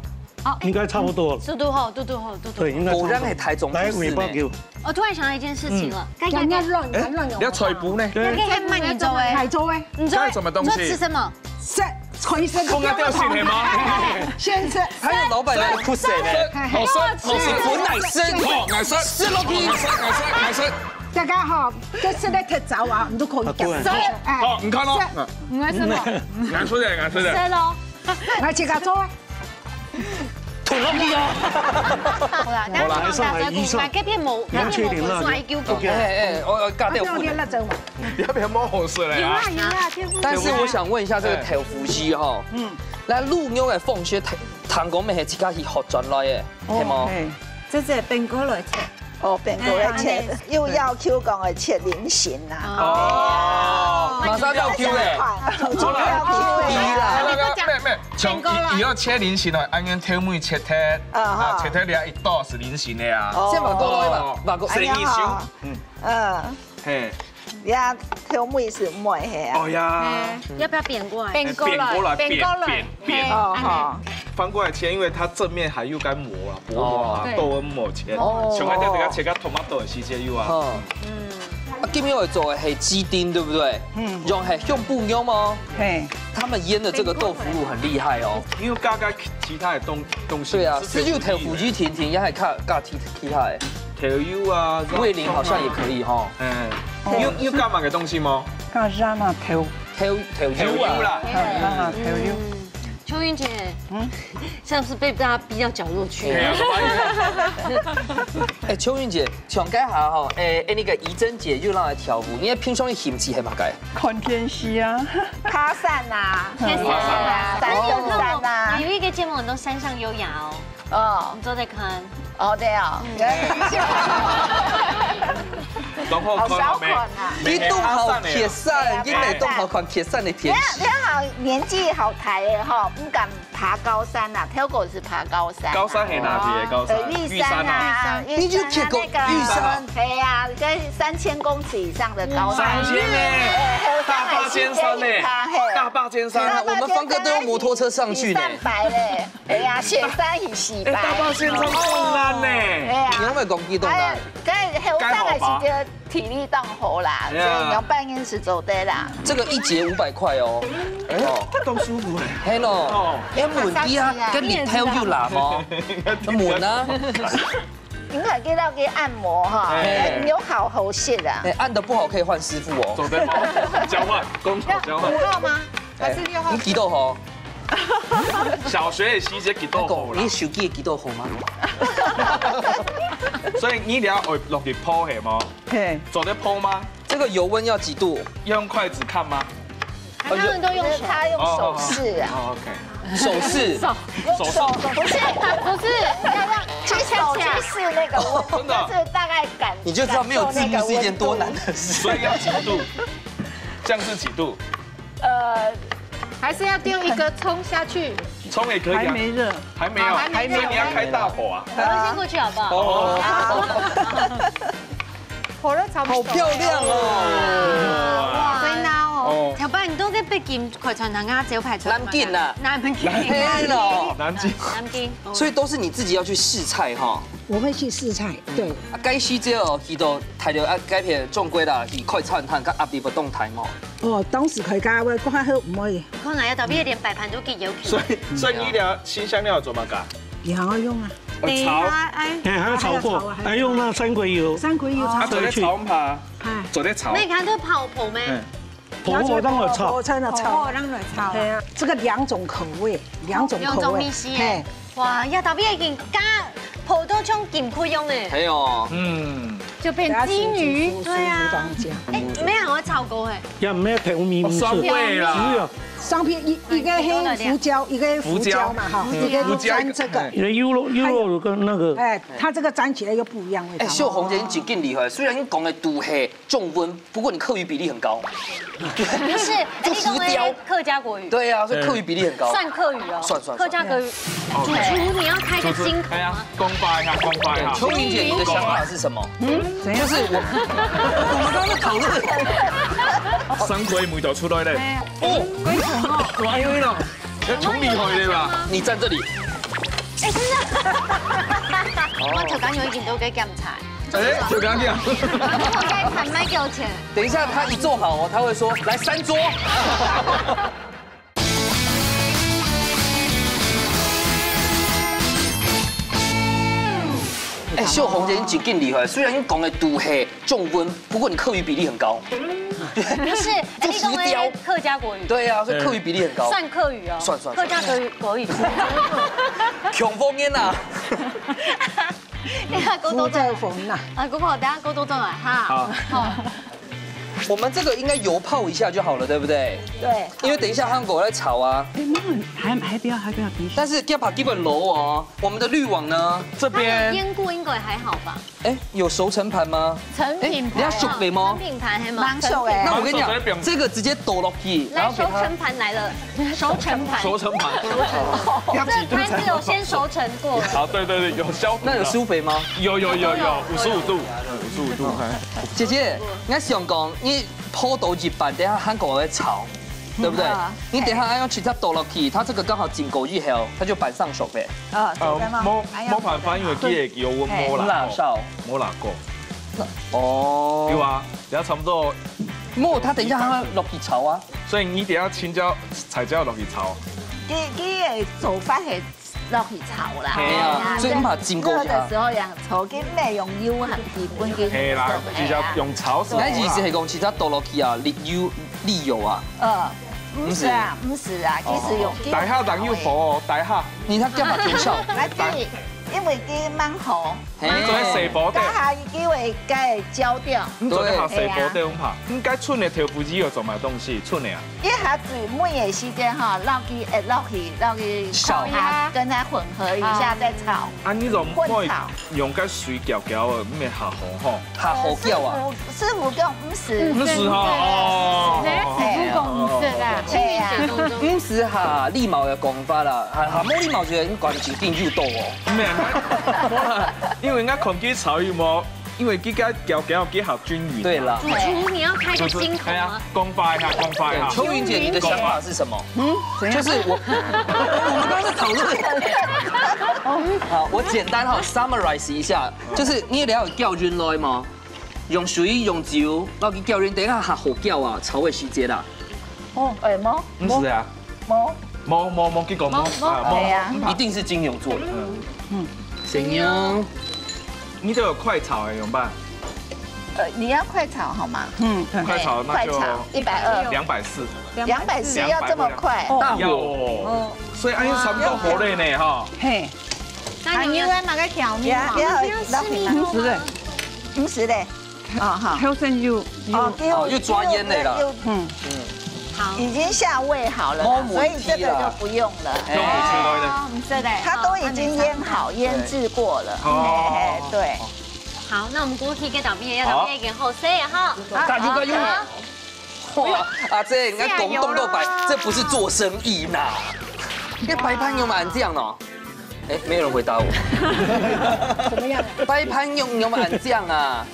哦，哎，應該差不多了。速度好，速度好，速度好。對，應該差不多。果然係台中不是呢。來，尾巴給我。我突然想到一件事情了，嗯。該該該，人家亂，人家亂用。哎，你要菜脯呢？對。該該還蠻嚴重哎。太重哎。你說該什麼東西？你說吃什麼？是，可以是。放在掉水裡嗎？先吃。還有老闆來的酷水呢。好吃，好吃。本來生，好，來吃。吃落去。來吃，來吃，來吃。大家哈，就吃得忒早啊，你就可以講。啊，對。哎，好，你看咯。是。你愛吃什麼？來吃點，來吃點。吃咯。來，自家做啊。 吞落去哦。好啦，好啦，但是大家講，買該片無，該片無，無，無，OK。哎，哎，我，我加點粉。啊，不要辣椒嘛。你那邊無好吃了呀。有啦，有啦，天父有啦。但是我想問一下這個豆腐乳哈，嗯。該滷肉个風險，聽講乜係自家去學轉來个，哦，係無？嘿，這隻變過來切。哦，變過來切，哎，又要求講愛切菱形啦。哦，馬上要求嘞。好啦，好啦，妹妹， 像以後切菱形哦，恁樣頭尾切忒，啊，哈。啊，切忒了一刀是菱形个啊。哦。這麼多了吧？哦。麼个？哎呀，哈。嗯。嗯。嘿。呀，頭尾是毋會个啊。哦呀。哎，要不要扁過來？哎，扁過來，扁過來，扁過來。扁，扁，扁。哦，哎，哈。翻過來切，因為它正面還有該膜啊，薄膜啊，哦。對。豆腐膜切。哦。像該這個切个tomato的時節有啊。哦。嗯。啊，今日我做的係雞丁，對不對？嗯。用係胸脯肉嗎？嘿。 他們醃的這個豆腐乳很厲害哦。因為加加其他的東，東西，對啊，係有豆腐乳定定，也還加，加其，其他的。豆油啊，味淋好像也可以哈。嗯，有有加麼个東西無？加啥嘛？豆豆豆油啊。豆油啦。啊，豆油。嗯，秋雲姐，嗯，像是被大家逼到角落去。哎呀，什麼意思？哎，秋雲姐，請問一下吼，哎，哎，那個怡珍姐又讓來跳舞，你平常的興趣係麼个？看電視啊。爬山啊。爬山啊。山上山啊。有一個節目很多山上優雅哦。 哦，你做得看。哦，對哦。然後看到咩？好少看啊。你當好爬山，你當好看爬山个天氣。你好年紀好大个吼，毋敢爬高山啊，跳過是爬高山啊。高山係哪裡个高山？呃，玉山啊，玉山啊，你就去過玉山？那個，係啊，在三千公尺以上的高山。三千呢？大霸尖山呢？大霸尖山。天啊，我們方哥都用摩托車上去呢。三百嘞。 哎呀，雪山很稀白。哎，大霸尖山困難呢。哎呀，你有沒有講運動啦？哎，在後生的時節體力當好啦，哎呀。所以兩百英尺做得啦。這個一節五百塊哦。哎，哦，當舒服哎。係咯。哦。哎，問佢啊，該日頭有冷無？問啊。你還可以到去按摩哈，哎。有好好食啊。哎，按得不好可以換師傅哦。做得嗎？交換，工作交換。五號嗎？還是六號？哎，你幾多號？ 小學个時節幾多號啦？你手機幾多號嗎？所以你等下會落去泡係無？嘿。做得泡嗎？這個油溫要幾度？用筷子看嗎？他們都用手。他用手勢啊。哦，OK。手勢。手手勢。不是，不是，要用，去手去試那個溫度，真的啊？就是大概感，你就知道沒有字幕是一件多難的事。所以要幾度？這樣是幾度？ 呃，還是要丟一個蔥下去。蔥也可以啊。還沒熱。還沒有，啊，還沒熱。所以你要開大火啊。我們先過去好不好？哦。好了，差不多。好漂亮哦。哇，哇。所以呢，哦。哦。小白，你都在北京快餐堂啊，招牌出來嘛。南京啊。南京。係咯。南京。南京。哦。所以都是你自己要去試菜哈。我會去試菜，對。啊，該時節哦，去到大陸啊，該片中國啦，去快餐堂，佮壓力不動態嘛。 哦，當時佢教我，講較好毋可以。你看啊，要到尾連擺盤都記有去。所以，所以你一定要新香料做麼个？也好用啊。呃，炒。等一下，哎，哎，還要炒過，還要炒啊，還要炒。哎，用那三葵油。三葵油炒。啊，做得炒毋怕？哎。做得炒。你看這泡泡咩？嗯。泡泡當然炒。泡泡當然炒。泡泡當然炒。對啊，這個兩種口味，兩種口味。兩種味緒耶。嘿。 哇，這到尾已經加泡到像金塊樣欸。係哦。嗯。就變金魚，對啊。哎，沒有，我炒過欸。也沒有調味，哦，酸味啦。只有。上片一，一個黑胡椒，一個胡椒嘛，哈，胡椒。一個就沾這個。嗯，胡椒一個，哎。有的優酪，優酪乳跟那個。哎，它這個沾起來又不一樣味道。哎，秀紅姐，你真厲害，雖然你講个都係中文， 不過你客語比例很高。不是，做浮雕。你講的客家國語。對啊，所以客語比例很高。算客語哦。算，算，算。客家國語。哦。主廚，你要開個金口嗎？哎呀，公發一下，公發一下。秋玲姐，你的想法是什麼？嗯，怎樣？就是我，我們剛剛在討論。三葵味道出來了。哎呀。哦，為什麼？還有一種，要衝厲害的吧？你站這裡。哎，真的。我頭先有一點都在檢查。 哎，就剛剛講。我該談賣給我錢。等一下，他一做好哦，他會說：「來，三桌。」哎，秀紅姐，你真厲害，雖然你講的都係中文，不過你客語比例很高。不是，哎，你講的客家國語。對啊，所以客語比例很高。算客語哦。算，算，算。客家國語，國語。窮豐煙啊。 你看，高度在。福州風呐。啊，哥哥，等下高度轉來哈。好。好。我們這個應該油泡一下就好了，對不對？對。因為等一下韓國來炒啊。哎，那還，還不要，還不要，等一下。但是要把基本揉哦，我們的濾網呢？這邊。它有醃過，應該還好吧？哎，有熟成盤嗎？成品盤啊。哎，你要熟的嗎？成品盤還蠻熟的。那我跟你講，成熟的表，這個直接倒落去，來，然後給它熟成盤來了。 熟成盤。熟成盤。要幾度才能熟？這盤子有先熟成過。好，對，對，對，有消毒的。那有舒肥嗎？有，有，有，有，有，五十五度，五十五度，哎。姐姐，你想講，你泡到一半，等下韓國會炒，對不對？嗯。你等下要直接倒落去，它這個剛好浸過以後，它就半生熟了。啊，呃，對嗎？無，哎呀，無辦法，因為佢个油溫無落過。嘿。無落過。哦。對啊，等下差不多。無，它等一下它會落去炒啊。 所以你一定要青椒、彩椒落去炒。佢，佢个做法係落去炒啦。係啊，哎呀，所以毋怕浸過去啊。熱的時候要炒，跟咩用油下去分佢。係啦，直接用炒熟啦。那意思係講，其實倒落去啊，你油，你油啊？呃，毋係啊，毋係啊，其實用哦，大下人有火哦，大下。你看幹嘛偷笑？來，這裡，因為佢蠻好。嘿。你做得細火點。大下佢會該焦掉。你做得下細火點，對。毋怕。應該剩个豆腐乳有做麼東西？剩个啊？ 一下子燜个時間哈，落去，呃，落去，落去燒下，跟它混合一下再炒。啊，你用，混炒。用該水攪攪个，毋係下火吼。下火攪啊。呃，師傅，師傅講毋係。毋係哈，哦。哎，師傅講毋係啦。哎呀。毋係哈，禮貌个講法啦，哈，哈，無禮貌就係你管緊緊就到哦。毋係，無啦，因為人家看佢炒有無 因為佢該攪攪幾好均勻。對啦。主廚，你要開個金口嗎？哎呀，講法一下，講法一下。秋雲姐，你的想法是什麼？嗯，怎樣？就是我，我們剛剛在討論。好，我簡單哈summarize一下，就是你了攪勻來嘛，用水、用酒，然後去攪勻，等一下下火攪啊，炒个時節啦。哦，哎，無，毋係啊。無。 無，無，無，結果無，無，無。啊，無，係啊。毋怕。一定是金牛座的。嗯。嗯。神牛。你都有快炒欸，怎麼辦？呃，你要快炒好嗎？嗯，對。快炒那就快炒，一百二。兩百四。兩百四要這麼快？大火。要哦。所以哎呀，差不多好了呢，哈。嘿。那你們有在哪個調味嗎？不要，不要，不要吃米露嗎？不是的。不是的。 哦，哈。好像有，有。哦，給我，哦，又抓煙了啦。給我，給我，嗯。好。已經下味好了啦，所以這個就不用了。用母雞來的。哦，毋使的。它都已經醃好、醃製過了。哦。嘿，嘿，對。好，那我們過去給導演，要導演一個後生哈。好。加油，加油。好。哇，阿姐，你看廣東老闆，這不是做生意啦。你看白飯用滿這樣哦。 哎，沒有人回答我。怎麼樣？白飯用用滿醬啊？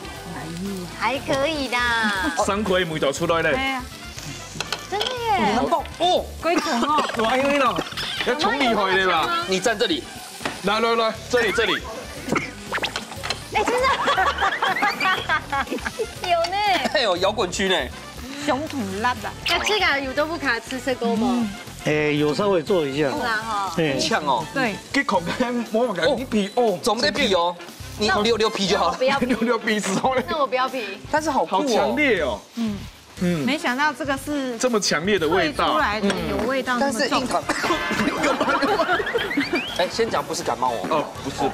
還可以的。三葵味道出來了。哎呀，真的耶。很棒哦。規整哦。哇，因為呢，要衝厲害的啦。你站這裡。來來來，這裡這裡。哎，真的。有呢。哎呦，搖滾區呢。 胸挺辣的。那這個有都不卡吃吃過嗎？哎，有稍微做一下。是啊哈。哎，很嗆哦。對。結果我感覺你皮哦，總得皮哦，你留留皮就好了。那我不要皮。留留皮之後呢？那我不要皮。但是好酷哦。好強烈哦。嗯。嗯。沒想到這個是這麼強烈的味道。燴出來的，嗯。有味道那麼重。但是印堂，哎，先講不是感冒哦。哦，不是不是。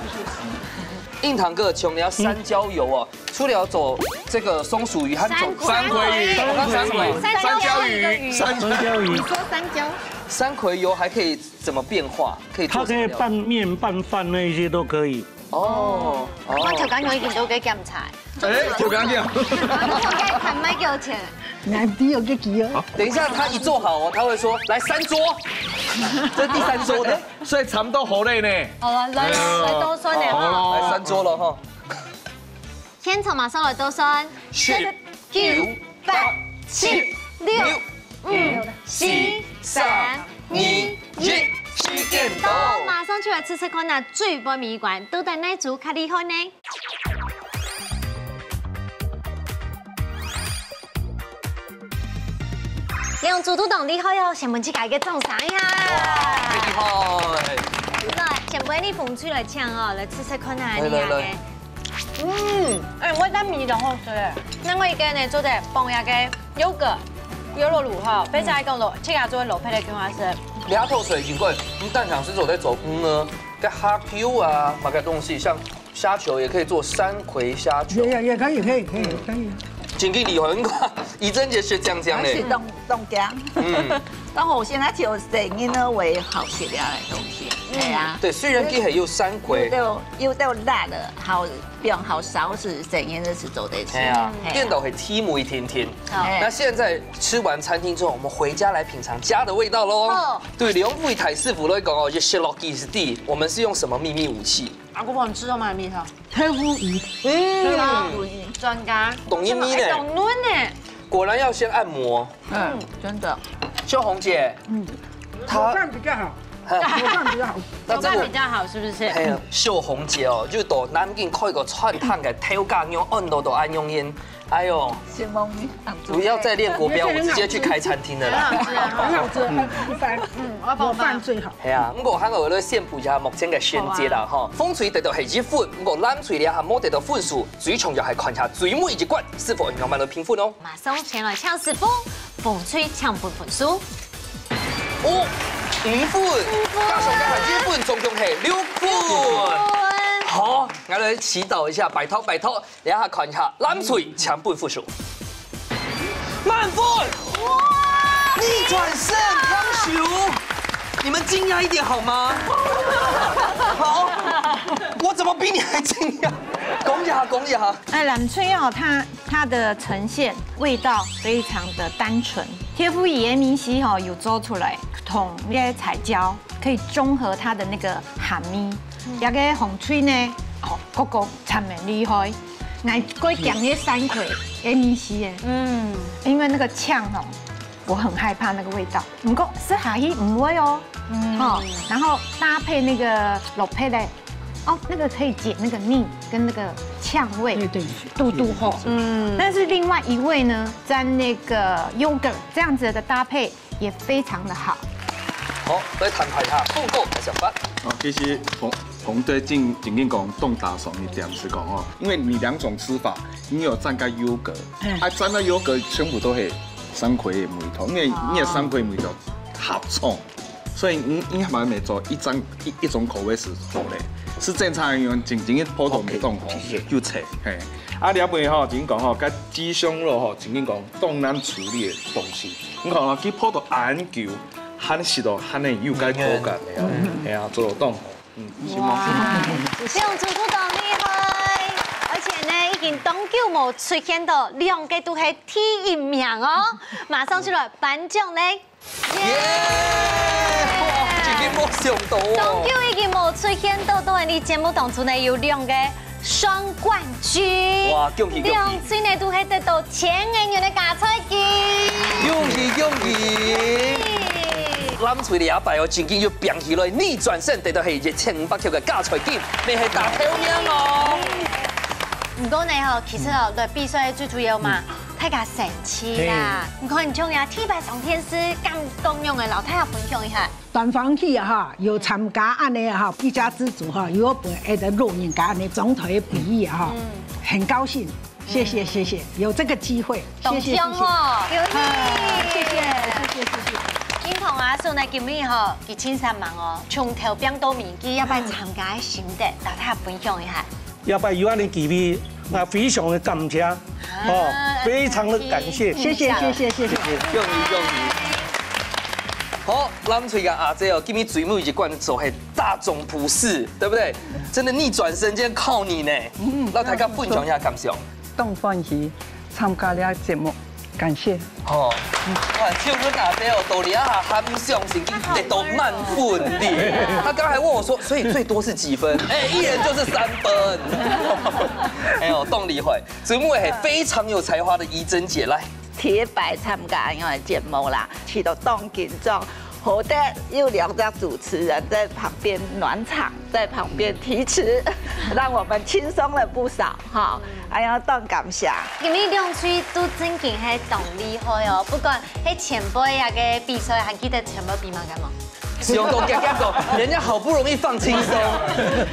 印堂哥，請你要三焦油哦。 除了做這個松鼠魚，還做三葵魚，三葵魚。三葵魚，三焦魚，三焦魚。三焦魚。你說三焦？三葵油還可以怎麼變化？可以做什麼料理？它可以拌麵、拌飯那一些都可以。哦，哦。我頭先有一點都給檢查。哎，頭先講。我給他賣給我錢。哪裡有給佢哦？等一下他一做好哦，他會說：「來，三桌。」這是第三桌的。所以差不多好了呢。好了，來，哎呦，來，多算點哈。好咯。來，三桌了哈。 現場馬上來倒算，十、九、八、七、六、五、四、三、二、一，時間到。好，馬上就來試試看啊，最尾一關，到底哪組較厲害呢？兩組都當厲害哦，先分自家一個掌聲呀！哇，厲害！來，先分你紅隊來請哦，來試試看啊，來，你啊，來，來。 嗯，哎，我蛋米當好食欸。另外一個呢，做得放那個優格、優酪乳哈，非常愛講咯，自家做蘿蔔的給我吃。兩頭水已經過，你蛋黃是做得做，嗯呢，該蝦球啊，麼个東西，像蝦球也可以做三葵蝦球。也，也，也可以，可以，可以，可以。真个厲害，你看，怡珍姐學講講嘞。還是當，當強。嗯。當好，現在就係因為好食了的東西，哎呀。對，雖然佢還有三葵。又到，又到辣了，好 變好燒是怎樣的是做得吃。哎呀，嘿。顛倒係甜味甜甜。好。那現在吃完餐廳之後，我們回家來品嚐家的味道咯。好。對兩位大師傅來講哦，一食落去就知，我們是用什麼祕密武器？啊，我幫你吃到蠻厲害。豆腐乳。嗯。豆腐乳專家。懂一咪呢。哎，懂嫩呢。果然要先按摩。嗯，真的。秀紅姐，嗯，它有飯比較好。有饭比较好。那这个，有饭比较好，是不是？哎呀，秀红姐哦，就到南京开个餐厅个头家娘，安到到安永人。哎呦，承蒙你，不要再练国标，我直接去开餐厅了啦。很好吃啊，很好吃，很好吃。嗯，我要帮我妈。有饭最好。哎呀，不过还有咧宣布一下目前个成绩啦哈。红隊得到系一分，不过蓝队咧还无得到分数，最重要还看一下最尾一关是否有满分评分哦。马上前来抢十分，红队抢分分数。 哦，五分，加上个一分，总共系六分。好，我来祈祷一下，拜託拜託，等一下看一下蓝隊抢分分数。满分！哇！逆转胜，康秀，你们惊讶一点好吗？好，我怎么比你还惊讶？恭喜哈，恭喜哈！哎，蓝隊哦，他它的呈现味道非常的单纯。天赋野米西吼有做出来，同个彩椒可以中和它的那个鹹味。那个紅隊呢，哦，哥哥真的厲害，愛過講个山葵个米西耶，嗯，因为那个醬吼，我很害怕那个味道，不过食下去不会哦，嗯，然后搭配那个肉片嘞，哦，那个可以解那个腻跟那个呛味，对对，堵堵吼。嗯，但是另外一位呢，沾那个 yogurt 这样子的搭配也非常的好。好，来谈谈一下，不过还想法。哦，其实红红队正正经讲，当打爽一点是讲哦，因为你两种吃法，你有蘸个 yogurt，嗯，啊，蘸个 yogurt 全部都是山葵的味道，因为你的山葵味道好重。 所以你你还蛮没做一张一一种口味是好嘞，是正常人用正经个普通当好，有切嘿。啊，了尾吼，正经讲吼，个鸡胸肉吼，正经讲当难处理个东西。你看吼，佢泡到恁久，還食到還係有个口感个啊，係啊，做到當好。嗯，希望。哇，秀红主厨當厲害，而且呢，已經當久無出現到兩个都係第一名哦，馬上就來頒獎嘞。 耶！哇，正經無想到哦。當久已經無出現到，到你節目當中呢有兩个雙冠軍。哇，恭喜恭喜！兩隊呢都係得到千个銀个加菜金。恭喜恭喜！藍隊這擺哦，正經有拚起來，逆轉勝得到係一千五百塊个加菜金，乜係打頭名哦。毋過呢吼，其實哦，來比賽最主要嘛， 大家生趣啦。你看，你像呀，第一擺上電視，感覺仰仔，摎大家分享一下。當歡喜啊哈，有參加恁仔哈，一家之煮哈，有分一个老人家恁仔總統个比喻啊哈，很高興，謝謝謝謝，有這個機會，謝謝謝謝。有意，謝謝謝謝謝謝。認同阿順个今日吼，佢盡煞猛哦，從頭拚到尾，佢這擺參加个心得，摎大家分享一下。 這擺有恁仔機會，𠊎非常个感謝，哦，非常个感謝。謝謝謝謝謝謝。恭喜恭喜！好，藍隊个阿姐哦，今日最尾一關就係大眾普試，對不對？真的逆轉勝，今天靠你呢，摎大家分享一下感想。當歡喜參加這節目， 感謝。哦，哇，秀倫阿姐哦，到這下還毋相信，已經得到滿分哩。她剛才問我說，所以最多是幾分？哎，一人就是三分。哎喲，當厲害，最尾係非常有才華的怡珍姐，來。第一擺參加恁樣个節目啦，試著當緊張，好得有兩隻主持人在旁邊暖場。 在旁邊提詞，讓我們輕鬆了不少哈。哎呀，當感謝。今日兩隊都正經係當厲害哦，不管係前輩啊个比賽，還記得前輩比麼个無？想到遽遽講，人家好不容易放輕鬆，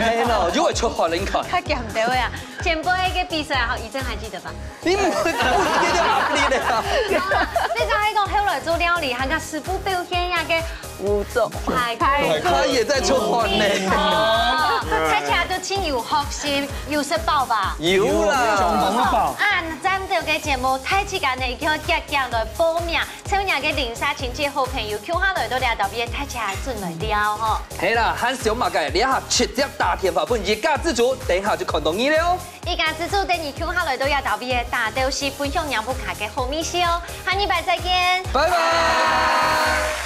哎喲，又會出汗了，你看。較鹹兜个啊，前輩个比賽啊，怡珍還記得吧？ 你毋會，毋會記得壓力的啊。你知影講後來做料理，還佮師傅表現那個五種海鮮，他也在出汗呢。哦，大家都盡有學習，有食飽吧？有啦。有，有飽。啊，咱這個節目，大自家呢，一定要遽遽來報名，參加个鄰舍、親戚、好朋友，共下來到這搭位，大家轉來尞吼。係啦，還想麼个？這下直接打電話分一家之煮，等下就看到你了。 一家之煮，等你共下來到這搭位个大鬥西，分享娘屋下个好味緒哦。下禮拜再見，拜拜。